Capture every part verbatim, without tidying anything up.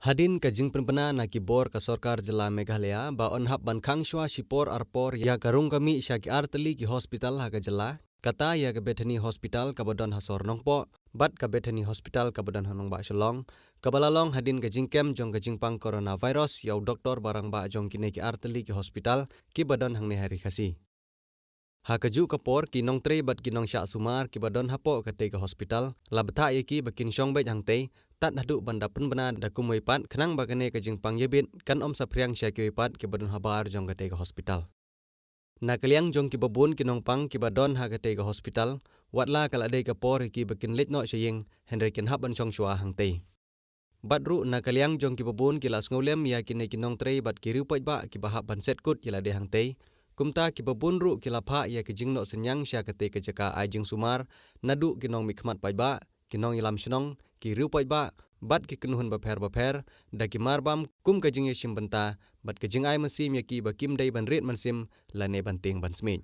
Hadien ka jingpynbna na ki bor ka sorkar jylla Meghalaya ba yn hap ban khang shuwa shipor arpor ïa ka rung ka mih sha ki artylli ki hospital ha ka jylla, kata ïa ka Bethany Hospital kaba don ha sor Nongpoh bad ka Bethany Hospital kaba don ha nongbah Shillong, kaba la long hadien ka jingkem jong ka jingpang coronavirus ïa u doktor ba rangbah jong kine ki artylli ki hospital kiba don hangne ha ri Khasi. Ha kajuh ka por ki nongtrei bad ki nongshah sumar kiba don hapoh katei ka hospital la bthah ïa ki ba kin shong beit hangtei tad haduh ban da pynbna da kumwei pat, khnang ba kane ka jingpang ïabit kan ym saphriang sha kiwei pat kiba don habar jong katei ka hospital. Na ka liang jong kiba bun ki nongpang kiba don ha katei ka hospital, wat la ka la dei ka por ïa ki ba kin leit noh sha ïing, hynrei kin hap ban shong shuwa hangtei. Bad ruh na ka liang jong kiba bun ki la sngewlem ïa kine ki nongtrei bad ki riewpaidbah kiba hap ban set kut ïa lade hangtei. Kumta kiba bun ruh ki la phah ïa ka jingnoh synñiang sha katei ka jaka ai jingsumar, naduh ki nongmihkhmat paidbah, ki nongïalam shnong, ki riewpaidbah bad ki kynhun bapher bapher, da ki marbam kum ka jingïashim bynta bad ka jingai mynsiem ïa ki ba kim dei ban rit mynsiem lane ban tieng ban smiej.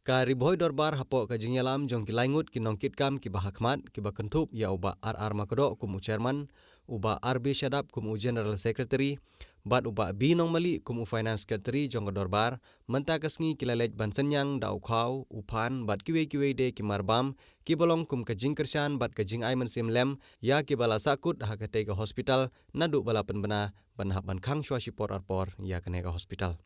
Ka Ri Bhoi Dorbar hapoh ka jingïalam jong ki lai ngut ki nongkitkam kiba hakhmat kiba kynthup ïa u Bah R R Makdoh kum u chairman, u Bah R B Shadap kum u general secretary, bad u Bah B Nongmali kum u finance secretary jong ka dorbar, mynta ka sngi ki la leit ban synñiang da u khaw, u phan bad kiwei kiwei de ki marbam kiba long kum ka jingkyrshan bad ka jingai mynsiem lem ïa kiba la sahkut ha katei ka hospital naduh ba la pynbna ban hap ban khang shuwa shipor arpor ïa kane ka hospital.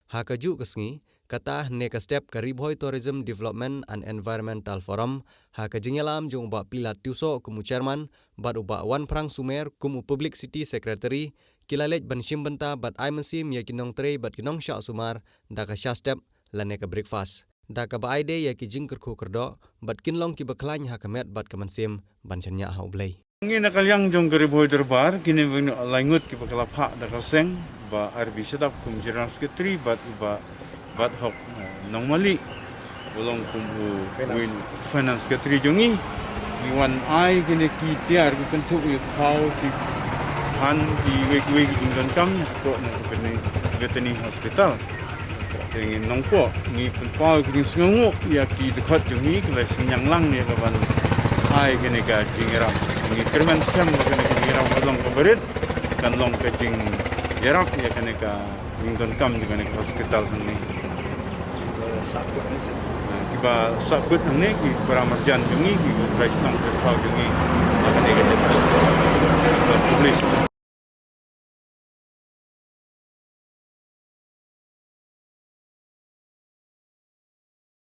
Ha kajuh ka sngi, kata hynne ka step ka Ri Bhoi Tourism Development and Environmental Forum, ha ka jingïalam jong u Bah Plilat Tiewsoh kum u chairman bad u Bah Wanphrang Sumer kum u publicity secretary, ki la leit ban shim bynta bad ai mynsiem ïa ki nongtrei bad ki nongshah sumar da ka sha step lane ka breakfast, da kaba ai de ïa ki jingkyrkhu kyrdoh bad kin long kiba khlaiñ ha ka met bad ka mynsiem ban shaniah ha U Blei. Ngi na ka liang jong ka Ri Bhoi Dorbar, kine ba ngi la ngut kiba ka la phah da ka seng, Bah R B Shadap kum general secretary bad Bah Bat Hok, eh, Nongmali, u long kum u finance secretary jong ngi. Ngi wan ai kine ki tiar ki kynthup ïa u khaw, ki phan, kiwei kiwei ki jingdonkam hapoh na ka Bethany, Bethany Hospital. Te ngi Nongpoh, ngi pynpaw ki jingsngewnguh ïa ki dkhot jong ngi, ki la synñiang lang ïa ka ban ai kane ka jingïarap. Ngi kyrmen skhem ba kane ka jingïarap kan long kaba rit, kan long ka jingïarap ïa kane ka jingdonkam jong kane ka hospital hangne. Kiba sahkut hangne ki para marjan jong ngi, kiba trai shnong trai phaw jong ngi. Ïa kane ka jingïarap ba publish.